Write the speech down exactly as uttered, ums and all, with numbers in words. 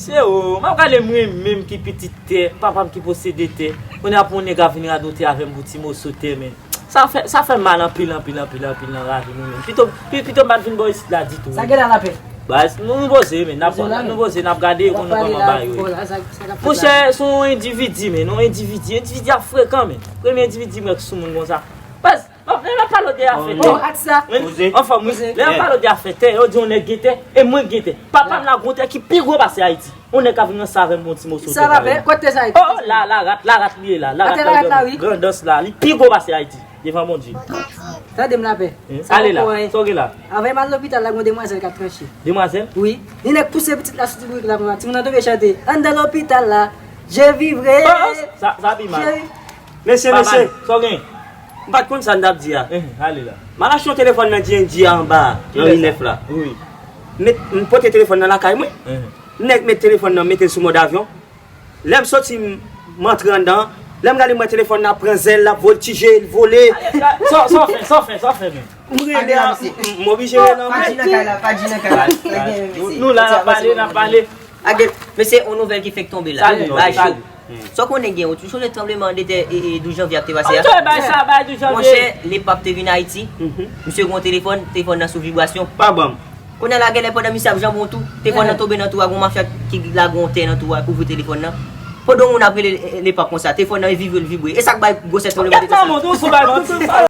Se o, m ap gade mwen menm ki pitit tè, papa m ki posede tè. Kounye a pou yon nèg a vin radote avè m pou ti moso tè, men. Sa fè, sa fè mal anpil, anpil, anpil, anpil nan lavi mwen menm. Pito, pi- pito m pa t vin bò isit la ditou. Sa gen la lapè? Baz, nou, nou poze, men. N ap, nou poze, n ap gade, nou konn kòman bagay yo ye. Monchè, se yon endividi, men. Yon endividi, endividi ap frekan, men. Premye endividi m wè k sou moun konsa. Baz, m ap, lè m ap pale w de afè tè. Anfòm, wi. Lè m ap pale w de afè tè, yo di yon nèg gen tè, e mwen gen tè. Papa m la gon tè ki pi gwo pase Ayiti. Yon nèg ka vin ranse avè m pou yon ti moso tè. Sa va fè? Kote sa ye? Oh, la, larat, larat li ye la. Larat la, grandans la, li pi gwo pase Ayiti, devan Bondye. Tande m lapè. Ale la, sa w gen la? Avè m al lopital la, gon demwazèl k ap tranche. Demwazèl? Wi. Li nèk pouse pitit la sou ti bourik la, kounya timoun nan tonbe chante. Anndan lopital la, je vivrai. Oh, oh, sa, sa pi mal. Mesye, mesye. Sa w gen? M pa t konn sa n t ap di a. Ale la. M al achte yon telefòn nan D and D a anba a, nan ri nèf la. Wi. M pote telefòn nan lakay mwen. Nèg met telefòn nan, mete l sou mòd avyon. Lè m soti, m, m antre anndan. Lè m gade, m wè telefòn nan ap pran zèl, l ap voltije, l vole. Sa, sa w fè, sa w fè, sa w fè menm? M rele a, m, m oblije rele anmwe. Pa di nan kay la, pa di nan kay la. Nou la, n ap pale, n ap pale. Mesye, yon nouvèl ki fenk tonbe la. Bagay cho. Sa w konnen gen, ou toujou sonje tranbleman de tè, e, e, douz janvye a k te pase a? Monchè, Lepap te vin Ayiti. Misye gen yon telefòn, telefòn nan sou vibrasyon. Pa ban m. Kounye a la, genlè pandan misye ap janbe yon tou, telefòn nan tonbe nan tou a, gon mafya ki lage yon tè nan tou a, kouvri telefòn nan. Pandan yon moun ap rele, e, e, Lepap konsa, telefòn nan vibre, l vibre. E sa k bay gwosè tranbleman de tè sa.